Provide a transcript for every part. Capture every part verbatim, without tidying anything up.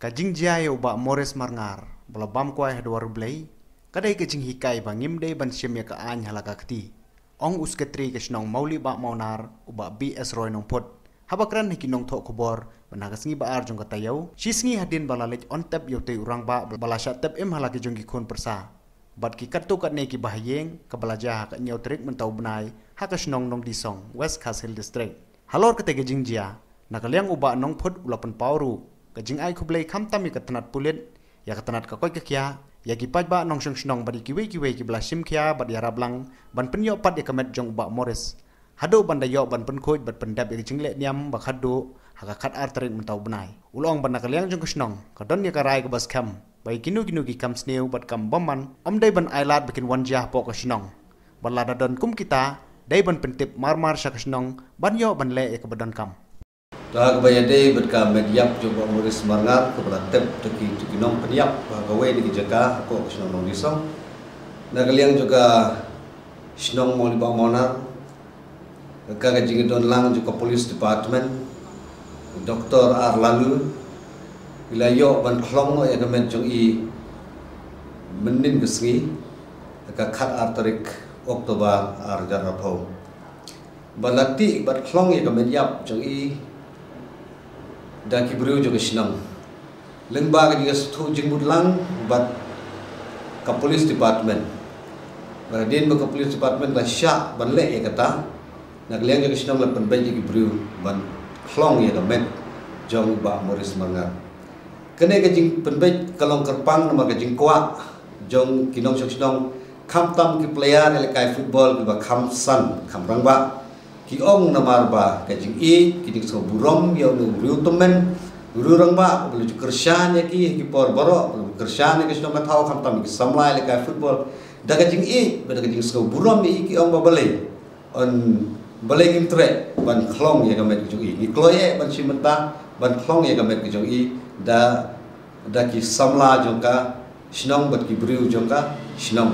Ka jingjia ïa u Bah Maurice Marngar ba la bam kwai ha duwar U Blei, ka dei ka jinghikai ba ngim dei ban shim ïa ka aiñ ha la ka kti, ong u Sekretari ka shnong Mawlih Bah Mawnar, u Bah B S Roy Nongphut, haba kren ha ki nongthoh khubor ba na ka sngi ba ar jong ka taïew, shi sngi hadien ba la leit on tep ïa utei u rangbah ba la shah tep im ha la ki jong ki khun pyrsa bad ki katto katne ki bahaïing, kaba la jia ha ka hynñiew tarik mynta u bnai ha ka shnong Nongdisong, West Khasi Hills District. Halor katei ka jingjia, na ka liang u Bah Nongphut u la pynpaw ruh ka jingai khublei khamtam ïa ka tnat pulit, ïa ka tnat ka koit ka khiah, ïa ki paidbah nongshong shnong bad ïa kiwei kiwei kiba la shim khia bad ïarap lang ban pynïoh pat ïa ka met jong u Bah Maurice, haduh ban da ïoh ban pynkhuid bad pyndep ïa ka jingleh niam ba khatduh ha ka khatar tarik mynta u bnai. U la ong ba na ka liang jong ka shnong ka don ïa ka rai kaba skhem ba ïa kino kino ki kam sniew bad kam bymman ym dei ban ailad ba kin wan jia hapoh ka shnong, bad lada don kum kita, dei ban pyntip mar mar sha ka shnong ban ïoh ban leh ïa kaba donkam. To ha kaba ïadei bad ka met ïap jong u Bah Maurice Marngar kaba la tep da ki, da ki nongpynïap ha kawei na ki jaka hapoh ka shnong Nongdisong, na ka liang jong ka shnong Mawlih Bah Mawnar, ka, ka jingdon lang jong ka Police Department, Doktor R Laloo, i la ïoh ban khlong noh ïa ka met jong i mynnin ka sngi, ka khatar tarik October ar hajar arphew. Ba la tih bad khlong ïa ka met ïap jong i da ki briew jong ka shnong lyngba ka jingïasngewthuh jingmut lang bad ka Police Department. Bad hadien ba ka Police Department la shah ban leh ïa kata, na ka liang jong ka shnong la pynbeit ïa ki briew ban khlong ïa ka met jong u Bah Maurice Marngar. Kane ka jingpynbeit ka long kyrpang namar ka jingkwah jong ki nongshong shnong, khamtam ki player ïalehkai football kiba kham san kham rangbah. Ki ong namar ba ka jingïeit, ka jingsngewburom ïa une u briew tymmen, u briew rangbah uba la ju kyrshan ïa ki ha ki por baroh, uba la ju kyrshan ïa ka shnong ka thaw, khamtam ki samla ïalehkai football, da ka jingïeit bad da ka jingsngewburom ïa i, ki ong ba balei, un, balei ngim treh ban khlong ïa ka met ka jong i. Ngi kloi eh ban shim bynta ban khlong ïa ka met ka jong i da, da ki samla jong ka shnong bad ki briew jong ka shnong,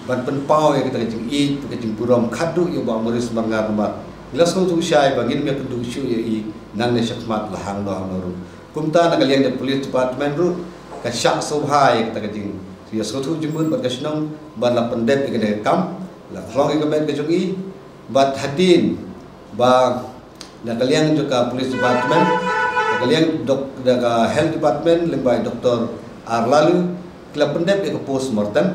ban pynpaw ïa kata ka jingïeit, ka jingburom khatduh ïa u Bah Maurice Marngar namar ngi la sngewthuh shai ba ngin ym ïakynduh shuh ïa i nangne shakhmat la hangno hangno ruh. Kumta na ka liang jong ka Police Department ruh ka shah sngewbha ïa kata ka jingïasngewthuh jingmut bad ka shnong ban la pyndep ïa kane ka kam, la khlong ïa ka met ka jong i, bad hadien ba na ka liang jong ka Police Department, na ka liang dok-, da ka Health Department lyngba i Doktor R Laloo, ki la pyndep ïa ka post mortem,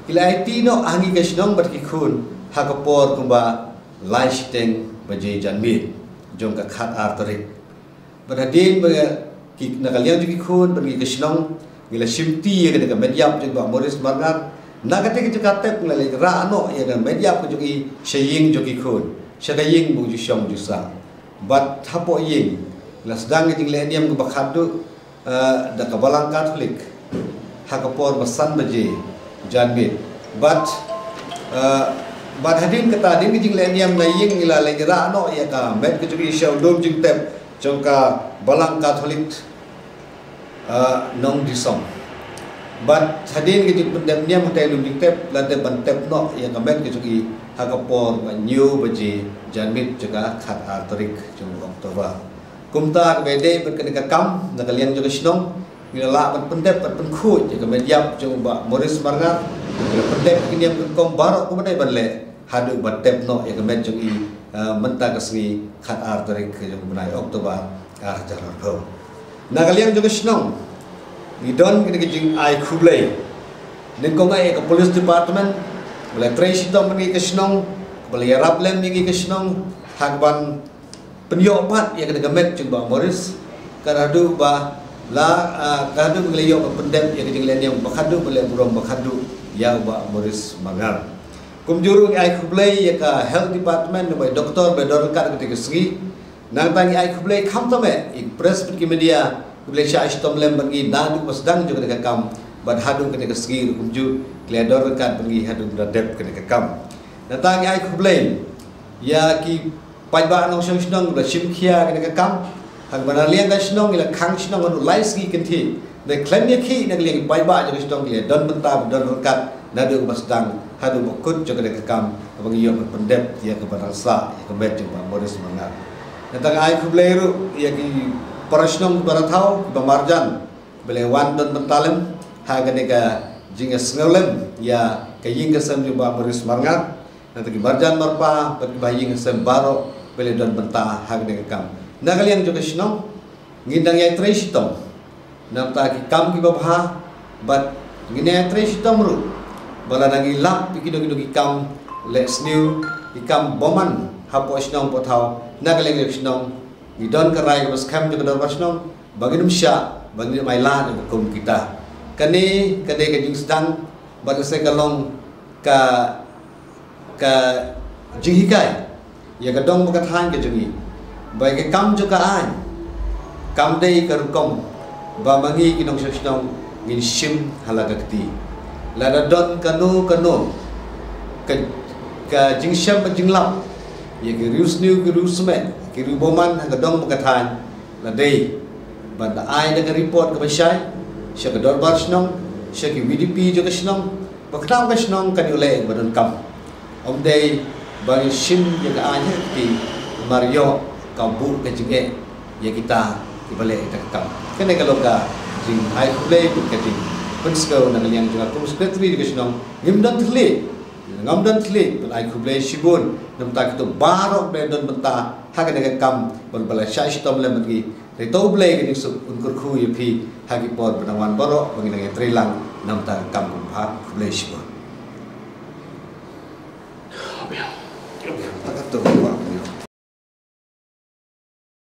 ki la aiti noh ha ngi ka shnong bad ki khun ha ka por kumba lai shiteng baje janmiet jong ka khatar tarik. Bad hadien ba ki, na ka liang jong ki khun bad ngi ka shnong, ngi la shimti ïa kane ka met ïap jong u Bah Maurice Marngar. Na katei ka jaka tep ngi la leit rah noh ïa ka met ïap ka jong i sha ïing jong ki khun, sha ka ïing ba u ju shong ju sah. Bad hapoh ïing ngi la sdang ka jingleh niam kaba khatduh, eh, da ka Balang Katholik ha ka por ba san baje janmiet. Bad, eh, bad hadien kata, hadien ka jingleh niam na ïing, ngi la leit rah noh ïa ka met ka jong i sha u lum jingtep jong ka Balang Katholik, eh, Nongdisong. Bad hadien ka jingpyndep niam ha utei u lum jingtep, la dep ban tep noh ïa ka met ka jong i ha ka por ba hynñiew baje janmiet jong ka khatar tarik jong u October. Kumta kaba ïadei bad kane ka kam, na ka liang jong ka shnong ngi la lah ban pyndep bad pynkhuid ïa ka met ïap jong u Bah Maurice Marngar. Ngi la pyndep ïa ki niam ki rukom baroh kumba dei ban leh haduh ba tep noh ïa ka met jong i, eh, mynta ka sngi khatar tarik jong u bnai October ar hajar arphew. Na ka liang jong ka shnong ngi don kane ka jingai khublei nyngkong eh ïa ka Police Department ba la trei shitom bad ngi ka shnong, ba la ïarap lem ïa ngi ka shnong ha kaban pynïoh pat ïa kane ka met jong u Bah Maurice, ka haduh ba la, ah, ka haduh ba la ïoh ban pyndep ïa ka jingleh niam ba khatduh, ba leh burom ba khatduh ïa u Bah Maurice Marngar. Kumjuh ruh ngi ai khublei ïa ka Health Department, namar i doktor ba don ryngkat ha katei ka sngi. Nangta ngi ai khublei khamtam eh ïa ki press bad ki media kiba la shah shitom lem bad ngi naduh ba sdang jong kane ka kam bad haduh kane ka sngi ruh kumjuh ki la don ryngkat bad ngi haduh ba la dep kane ka kam. Nangta ngi ai khublei ïa ki paidbah nongshong shnong ba la shim khia kane ka kam. Ha kaba na liang ka shnong ngi la khang shnong haduh lai sngi kynthih. Ngi khlem ïa khih na ka liang ki paidbah jong ka shnong ki la don bynta, ba don ryngkat naduh ba sdang haduh ba kut jong kane ka kam, kaba ngi ïoh ban pyndep ïa kaba dang sah ïa ka met jong u Bah Maurice Marngar. Nangta ngi ai khublei ruh ïa ki para shnong kiba la thaw, kiba marjan ba la wan don bynta lem ha kane ka jingïasngewlem ïa ka ïing ka sem jong u Bah Maurice Marngar, nangta ki marjan marpa bad ki bahaïing hasem baroh ba la don bynta ha kane ka kam. Na ka liang jong ka shnong ngin dang ïai trei shitom namar ki kam kiba bha, bad ngin ïai trei shitom ruh ba lada ngi lap ïa kino kino ki kam leh sniew, ki kam bymman hapoh shnong hapoh thaw, na ka liang jong ka shnong ngi don ka rai kaba skhem jong ka dorbar shnong ba ngin ym shah, ba ngin ym ailad ïa ka kum kita. Kane ka dei ka jingsdang bad ka seng ka long ka ka jinghikai ïa ka dong bad ka thaiñ ka jong ngi ba ïa ka kam jong ka aiñ kam dei ka rukom ba ma ngi ki nongshong shnong ngin shim ha la ka kti. Lada don kano kano ka, ka jingshem bad jinglap ïa ki riewsniew, ki riewsmet, ki riewbymman ha ka dong bad ka thaiñ, la dei ban da ai da ka report kaba shai sha ka dorbar shnong, sha ki VDP jong ka shnong, ba khnang ka shnong kan ïoh leh ba donkam. Ym dei ba ngin shim ïa ka aiñ ha ka kti, namar ïoh ka buh ka jingeh ïa kita kiba leh ïa ka kam. Kane ka long ka jingai khublei bad ka jingpynsngew na ka liang jong nga kum u secretary jong ka shnong. Ngim don thylliej, ngam don thylliej ban ai khublei shibun na bynta kito baroh ba la don bynta ha kane ka kam, bad ba la shah shitom lem bad ngi. Te to U Blei ka jingsuk un kyrkhu ïa phi ha ki por ba dang wan baroh ba ngin nang ïatrei lang na bynta ka kam kaba bha. Khublei shibun.